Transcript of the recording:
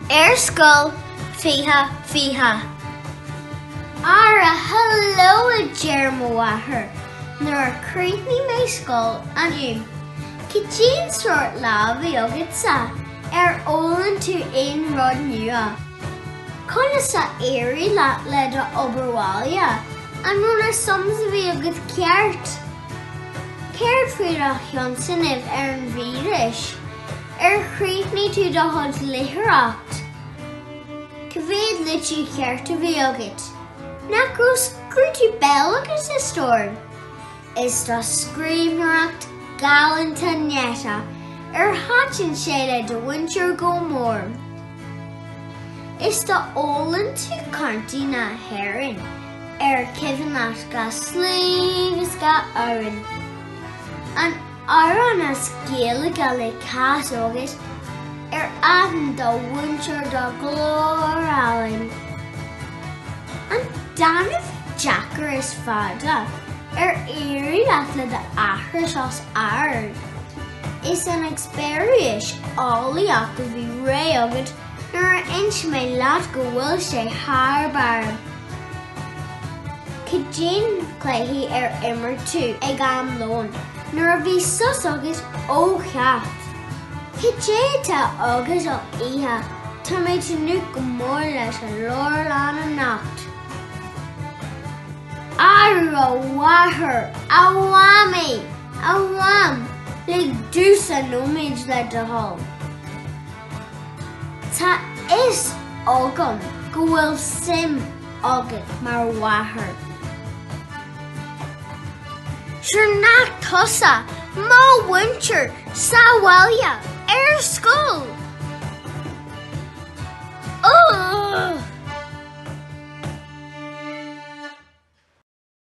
Ar Scoil 20 20. Ara hello a deir mo mháthair nuair a chríochnaigh mé scoil inniu. Cad é an sórt lá a bhí agatsa? Ar fhoghlaim tú aon rud nua? Conas a éirigh leat le do obair bhaile? An raibh na sums a bhí agat ceart? Céard faoi do thionscnamh ar an víreas? Ar chríochnaigh tú do chuid léitheoireacht? Cá mhéad litriú ceart a bhí agat? Nach raibh scrúdú béil agat a stór? Is do scríbhneoireacht galánta néata, ar thaitin sé le do mhúinteoir go mór? Is do fhoghlaim tú cantaí na hÉireann, ar cuimhin leat gach sliabh is gach abhainn? An Amhrán as Gaeilge le casadh agat ar aithin do mhúinteoir do ghlór álainn. An dán a bhí deacair is fada ar éirigh leat le d'aithris os ard. Is an eispéireas eolaíocht a bhí réidh agat nuair a inis mé leat go bhfuil sé thar barr. Cad é na cluichí ar imir tú ag am lóin nuair a bhí sos agat ó cheacht? Cad é atá agat don oíche? Tá mé ag tnúth go mór leis an leabharlann anocht. Arú a mháthair, a mhamaí, a mham, lig domhsa nóiméad le do thoil. Tá fhios agam go bhfuil suim agat mar mháthair. Sure nach tusa mo mhúinteoir sa bhaile, ar scoil!